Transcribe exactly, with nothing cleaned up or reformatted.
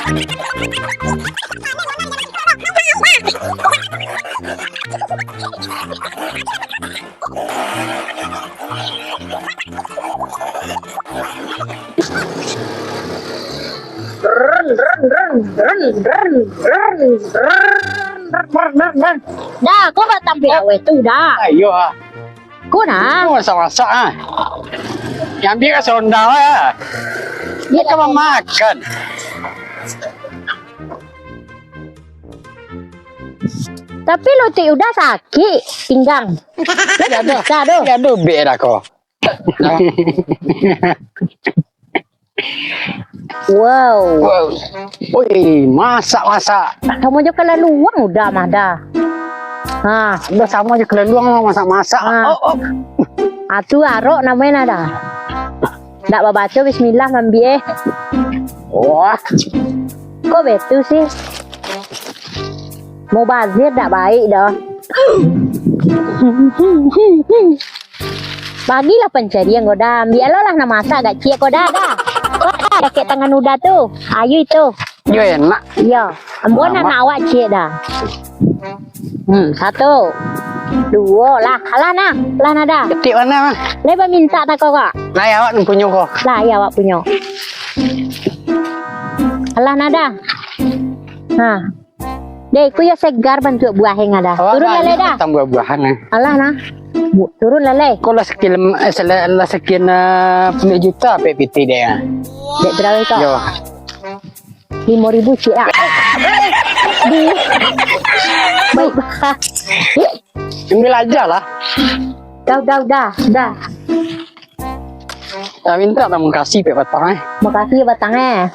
Dah, kau buat tampil awet tu dah. Ayo ah. Kau nah. Kau masak-masak ah. Yang ambil ka sonda lah. Dia tak mau makan. Tapi lutik Uda sakik pinggang. Dia tak bisa doh. Dia dobek dah kau. Wow. Wow. Oi, masak-masak. Samo jo kalaluang Uda mah dah. Ha, dah samo jo kalaluang mah masak-masak. Ha. Oh, oh. Atu arok namonyo nah dah. Ndak babaco bismillah mambiak eh. Wah. Kok betu sih? Mubazir dak baik doh. Bagilah pancarian ko dah. Ambiak lo lah nan masak agak ciek ko dah, dah. Ko dah dakek tangan Uda tu. Ayo itu. Yo enak. Iyo. Ambo nan awak ciek dah. Hmm, satu. Duo lah. Alah nah. Alah nah dah. Ketik mana mah? Lai bamintak tako kok. Lai awak nan punyo ko. Lai awak punyo. Alah nah dah. Ha. Deh, ku yo segar bantuak buah yang ada. Turun lalai dah. Tambah buahan eh. Alah nah. Bu- turun lalai. Kok lah sekian eh, sela- lah sekian eh, puluh juta P P T dia. Dek berapa kau? Yo. Lima ribu ciek ah. Di- Baik. Ambil aja lah. Dah, dah, dah, dah. Ya, minta lah makasih pek batang eh. Makasih batang eh.